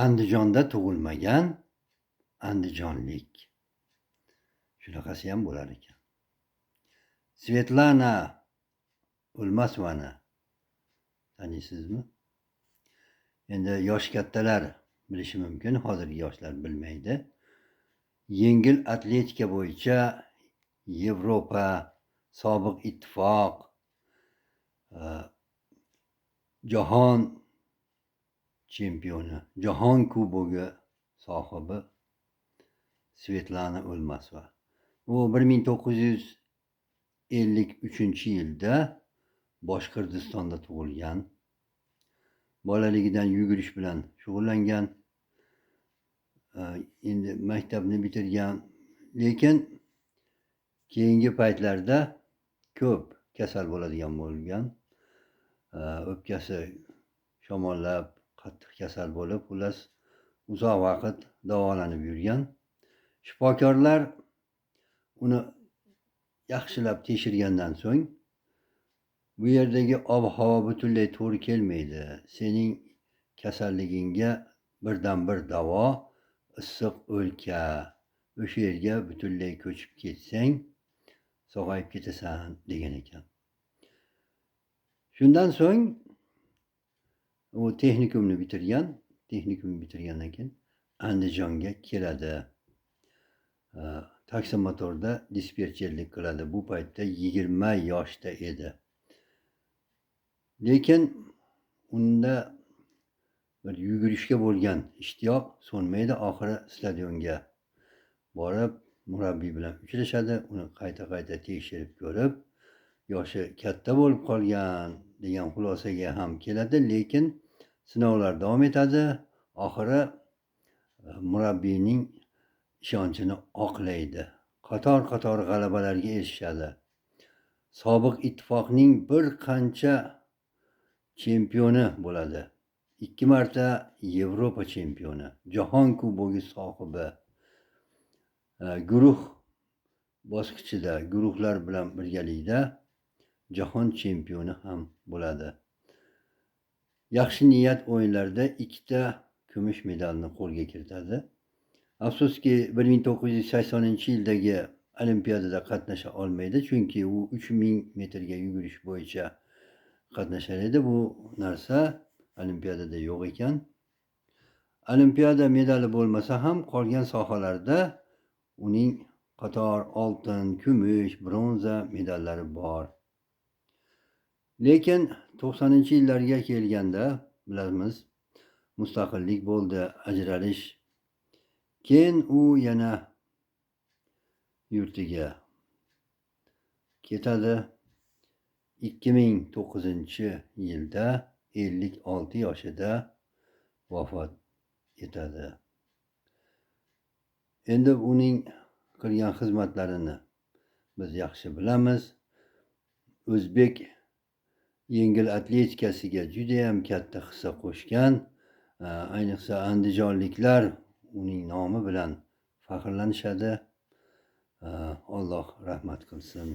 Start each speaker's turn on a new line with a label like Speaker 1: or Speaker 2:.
Speaker 1: Andijonda tug'ilmagan andijonlik. Shunaqasi ham bo'lar ekan. Svetlana O'lmasovani taniysizmi? Endi yosh kattalar bilishi mumkin, hozirgi yoshlar bilmaydi. Yengil atletika bo'yicha Yevropa, sobiq ittifoq, jahon chempioni, jahon kubogi sohibi Svetlana O'lmasova. U 1953-yilda Boshqirdistonda tug'ilgan. Bolaligidan yugurish bilan shug'ullangan. Endi maktabni bitirgan, lekin keyingi paytlarda ko'p kasal bo'ladigan bo'lgan. O'pkasi shamollab, qattiq kasal bo'lib, xullas uzoq vaqt davolanib yurgan. Shifokorlar uni yaxshilab tekshirgandan so'ng, bu yerdagi ob-havo butunlay to'g'ri kelmaydi. Sening kasalligingga birdan-bir davo issiq o'lka. O'sha yerga butunlay ko'chib ketsang, sog'ayib ketasan, degan ekan. Shundan so'ng u texnikumni bitirgan. Texnikumni bitirgandan keyin Andijonga keladi. Taksomotorda dispetcherlik qiladi. Bu paytda 20 yoshda edi. Lekin unda bir yugurishga bo'lgan ishtiyoq so'nmaydi. Oxiri stadionga borib, murabbiy bilan uchrashadi. Uni qayta-qayta tekshirib ko'rib, yoshi katta bo'lib qolgan degan xulosaga ham keladi, lekin sinovlar davom etadi. Oxiri murabbiyning ishonchini oqlaydi. Qator-qator g'alabalarga erishadi. Sobiq ittifoqning bir qancha chempioni bo'ladi. 2 marta Yevropa chempioni, Jahon kubogi sohibi. Guruh bosqichida guruhlar bilan birgalikda jahon chempioni ham bo'ladi. Yaxshi niyat o'yinlarida 2 ta kumush medalni qo'lga kiritadi. Afsuski, 1980-yildagi Olimpiadada qatnasha olmaydi, chunki u 3000 metrga yugurish bo'yicha qatnashar edi. Bu narsa Olimpiadada yo'q ekan. Olimpiada medali bo'lmasa ham qolgan sohalarda uning qator oltin, kumush, bronza medallari bor. Lekin 90-yillarga kelganda bilamiz, mustaqillik bo'ldi, ajralish. Keyin u yana yurtiga ketadi. 2009-yilda 56 yoshida vafot etadi. Endi uning qilgan xizmatlarini biz yaxshi bilamiz. O'zbek yengil atletikasiga juda ham katta hissa qo'shgan. Ayniqsa andijonliklar uning nomi bilan faxrlanishadi. Alloh rahmat qilsin.